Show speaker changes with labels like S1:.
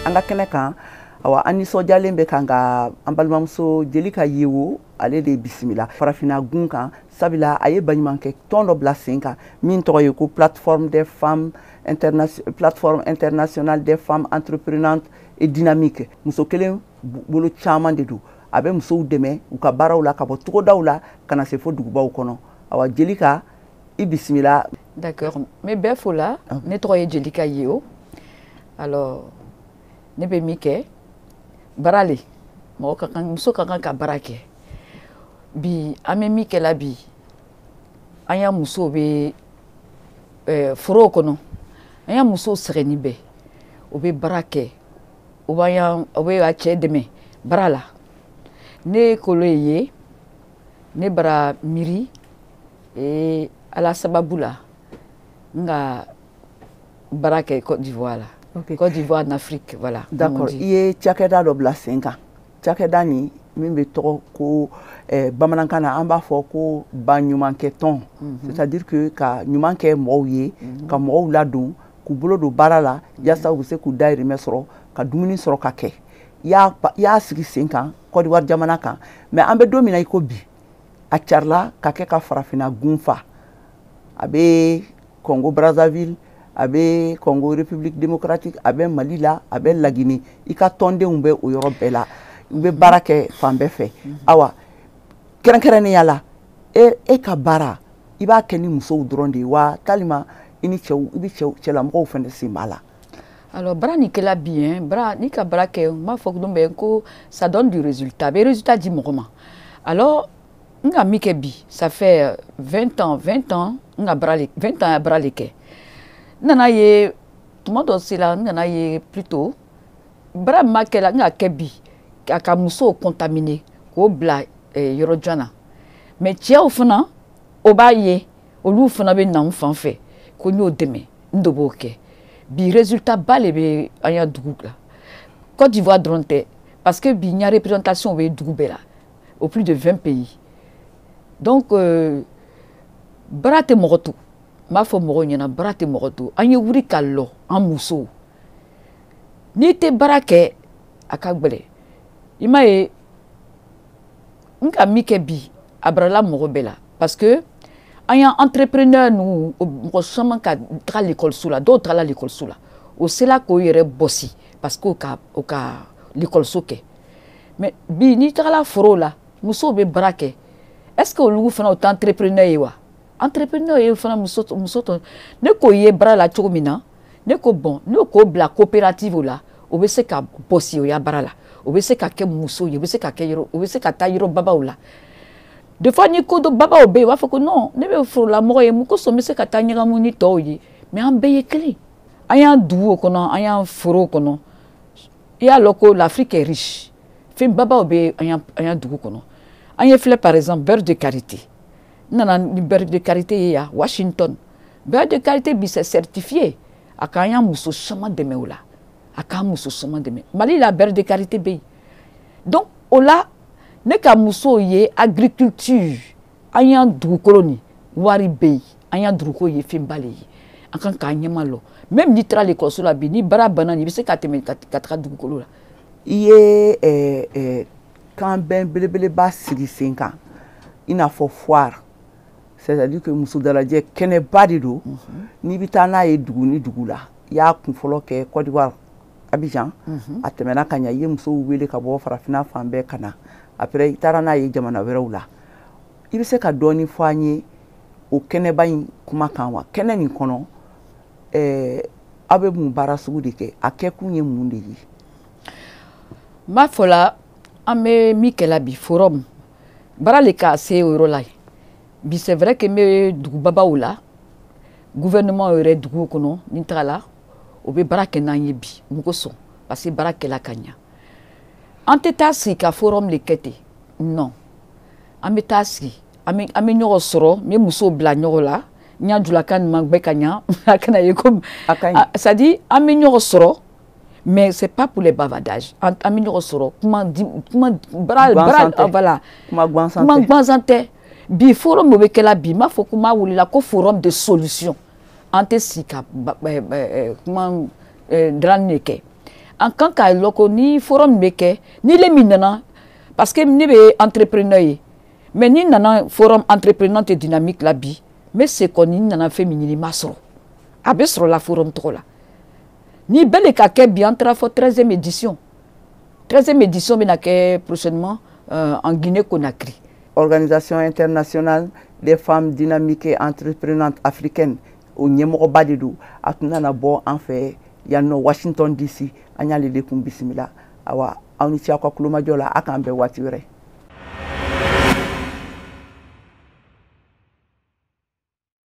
S1: An ka kɛnɛ kan, awa, an nisɔndiyalen bɛ kan ka an balimamuso Jelika Yewo ale de bisimila Farafinna gun kan, sabula a ye baɲumankɛ tɔn dɔ bila sen kan min tɔgɔ ye ko Plateforme internationale des femmes entreprenantes et dynamiques. Muso kelen bolo caman de don, a bɛ musow dɛmɛ u ka baaraw la ka bɔ togodaw la ka na se fo dugubaw kɔnɔ. Awa, Jelika, i bisimila.
S2: D'accord, n bɛ bɛɛ fo la. Ne tɔgɔ ye Jelika Yewo. Alors, ne bɛ min kɛ, baara le, mɔgɔ ka kan, muso ka kan ka baara kɛ. Bi an bɛ min kɛ la bi, an ya musow bɛ forow kɔnɔ, an ya musow sɛgɛnni bɛɛ, o bɛ baara kɛ, o b'an ya, o bɛ a cɛ dɛmɛ baara la. Ne kolo ye, ne bara miiri Ala sababu la, n ka baara kɛ Côte d'Ivoire la. Côte d'Ivoire en Afrique, voilà.
S1: D'accord, i ye cakɛda dɔ bila sen kan, cakɛda nin min bɛ tɔgɔ ko bamanankan na an b'a fɔ ko baɲumankɛ tɔn, c'est à dire que ka ɲuman kɛ mɔgɔw ye, ka mɔgɔw ladon k'u bolo don baara la yaasa u bɛ se k'u dahirimɛ sɔrɔ, ka dumuni sɔrɔ ka kɛ. I y'a sigi sen kan Côte d'Ivoire jamana kan, mais an bɛ don min na i ko bi, a carila ka kɛ ka Farafinna gun fa. A bɛ Congo Brazzaville, a bɛ Congo République démocratique, a bɛ Mali la, a bɛ Laginɛ. I ka tɔndenw bɛ o yɔrɔ bɛɛ la, u bɛ baara kɛ fan bɛɛ fɛ. Awa, kɛrɛnkɛrɛnnenya la, e ka baara, i b'a kɛ ni musow dɔrɔn de ye wa, talima i ni cɛw, i bɛ cɛw, cɛlamɔgɔw fana sen b'a la?
S2: Alors, baara nin kɛla bi hein, baara n'i ka baara kɛ, n b'a fɔ don bɛɛ ko ça donne du résultat, a bɛ résultat di mɔgɔ ma. Alors, n ka min kɛ bi, ça fait 20 ans, 20 ans n ka baara le, 20 ans ya baara le kɛ. N nana ye tuma dɔ sera, n nana ye plutôt baara min ma kɛ la, n ka kɛ bi a ka musow contaminer k'o bila yɔrɔ jan na. Mais cɛw fana, o b'a ye, olu fana bɛ na n fan fɛ ko n y'o dɛmɛ, n de b'o kɛ. Bi résultat ba le bɛ an ya dugu la, Côte d'Ivoire dɔrɔn tɛ, parce que bi n ya représentation bɛ dugu bɛɛ la, au plus de 20 pays. Donc baara tɛ mɔgɔ to, n b'a fɔ mɔgɔw ɲɛna, baara tɛ mɔgɔ to. An ye wuli ka lɔ, an musow, n'i tɛ baara kɛ, a ka gɛlɛn. I m'a ye, n ka min kɛ bi, a barala mɔgɔ bɛɛ la, parce que an y'an entrepreneur ninnu, mɔgɔ caman ka taga lekɔliso la, dɔw tagala lekɔliso la, o sela k'o yɛrɛ bɔsi parce que o ka lekɔliso kɛ. Mais bi n'i tagala foro la, musow bɛ baara kɛ, est ce que olu fana o tɛ entrepreneur ye wa? Entrepreneur ye fana muso tɔ. Ne k'o ye baara la cogo min na, ne ko bon, n'o k'o bila coopérative la, o bɛ se ka bɔsi o ya baara la, o bɛ se ka kɛ muso ye, o bɛ se ka kɛ yɔrɔ, o bɛ se ka taa yɔrɔ babaw la. Des fois ni ko dɔ babaw bɛ yen, u b'a fɔ ko non, ne bɛ forolamɔgɔ ye, mun kosɔn n bɛ se ka taa ɲagamu ni tɔw ye? Mais an bɛɛ ye kelen, an y'an duguw kɔnɔ, an y'an forow kɔnɔ. I y'a lɔn ko l'Afrique est riche, fɛn babaw bɛ an y'an dugu kɔnɔ. An ye filɛ, par exemple beurre de karité, n nana ni beurre de karité ye yan Washington. Beurre de karité bi, c'est certifié. A k'an y'an muso caman dɛmɛ o la, a k'an muso caman dɛmɛ. Mali la, beurre de karité bɛ yen. Donc o la, ne ka musow ye agriculture, an y'an dugukolo nin wari bɛ yen, an y'an dugukolo ye fɛnba le ye, an kan k'an ɲɛma lɔ. Même n'i taara lekɔliso la bi, ni baara banna nin, i bɛ se ka tɛmɛ ka taga dugukolo la.
S1: I ye kanbɛn belebeleba sigi sen kan, i n'a fɔ foire, c'est à dire que muso dalajɛ kɛnɛba de don n'i bɛ taa n'a ye dugu ni dugu la. I y'a kun fɔlɔ kɛ Côte d'Ivoire, Abidjan, a tɛmɛna ka ɲɛ, i ye musow wele ka bɔ Farafinna fan bɛɛ ka na. Après, i taara n'a ye jamana wɛrɛw la. I bɛ se ka dɔɔni fɔ an ye o kɛnɛba in kuma kan wa? Kɛnɛ nin kɔnɔ, aw bɛ mun baara sugu de kɛ? A kɛkun ye mun de ye?
S2: N b'a fɔ la, an bɛ min kɛla bi, forum baara le ka se o yɔrɔ la bi. C'est vrai que n bɛ dugubabaw la, gouvernement yɛrɛ duguw kɔnɔ, ni n tagala, o bɛ baara kɛ n'an ye bi. Mun kosɔn? Parce que baara kɛla ka ɲa. An tɛ taa sigi ka forum le kɛ ten, non. An bɛ taa sigi, an bɛ ɲɔgɔn sɔrɔ, n bɛ musow bila ɲɔgɔn la. N y'a julakan nin ma gbɛ ka ɲa, a kana ye komi, c'est à dire an bɛ ɲɔgɔn sɔrɔ, mais c'est pas pour les bavardages. An bɛ ɲɔgɔn sɔrɔ kuma di, kuma baara baara, voilà.
S1: Kuma gansan.
S2: Kuma gansan tɛ. Bi forum bɛ kɛla bi, n b'a fɔ ko n b'a wulila ko forum de solution. An tɛ sigi ka kuma dilanni de kɛ. An kan k'a lɔn ko ni forum bɛ kɛ, ni le min nana, parce que ne bɛ entrepreneur ye, mais ni nana forum entreprenante dynamique la bi, n bɛ se kɔni, n nana fɛn min ɲini, n m'a sɔrɔ. A bɛ sɔrɔ la forum tɔgɔ la. Ni bɛɛ le ka kɛ bi, an taara fɔ 13e édition. 13e édition bɛna kɛ prochainement en Guinée Conakry.
S1: Organisation internationale des femmes dynamiques et entreprenantes africaines, o ɲɛmɔgɔba de don. A tun nana bɔ an fɛ yan nɔ, Washington DC. An y'ale de kun bisimila. Awa, aw ni ce aw ka kulomajɔ la. A k'an bɛn waati wɛrɛ.